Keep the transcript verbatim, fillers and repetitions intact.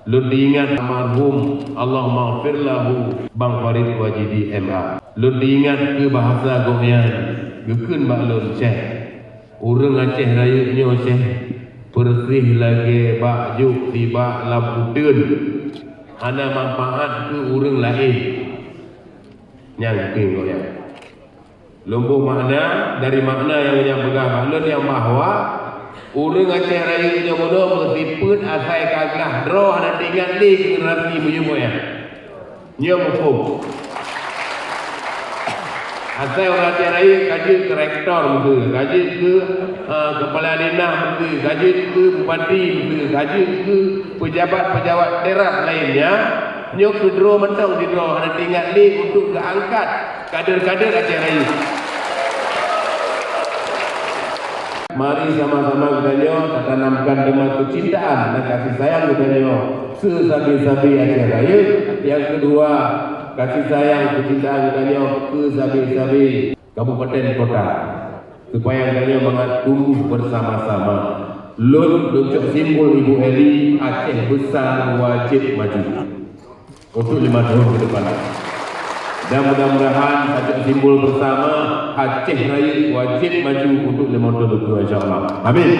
Lôn teuingat almarhum, Allahummaghfir lahu, Bang Farid Wajidi M A. Lôn teuingat keu bahasa gobnyan, geukheun bak lôn, "Syekh, ureuëng Aceh Rayeuk nyoe, Syekh, peureuseh lagée bak jok sibak lam uteuen, hana manfaat keu ureuëng laén." Nyan keuh gobnyan. Lôn boh makna, dari makna nyang gobnyan peugah bak lôn nyang bahwa ureuëng Aceh Rayeuk nyoe bunoe meusifeuet asai ka glah droe hana teuingat lé generasi meuyueb nyan. Nyoe muphom. Asai ureuëng Aceh Rayeuk ka jeuet keu rektor miseue, ka jeuet keu, eh, kepala dinah miseue, ka jeuet keu bupati miseue, ka jeuet keu pejabat-pejabat daerah laén nyan, nyoe keudroe mantong sidroe hana teuingat lé untuk geuangkat kader-kader Aceh Rayeuk. Mari sama-sama geutanyoe tatanamkan teuma keucintaan dan kasih sayang geutanyoe keu sabe-sabe Aceh Rayeuk. Nyang keudua, kasih sayang keucintaan geutanyoe keu sabe-sabe kabupaten kota, supaya geutanyoe mangat tumbuh bersama-sama. Lôn, lôn cok simbol Ibu Eli, Aceh Besar wajéb maju untuk lima tahun ke depan. Dan mudah-mudahan, cok simbol bersama, Aceh Rayeuk wajéb maju untuk lima tahun ke depan, insya Allah. Amin.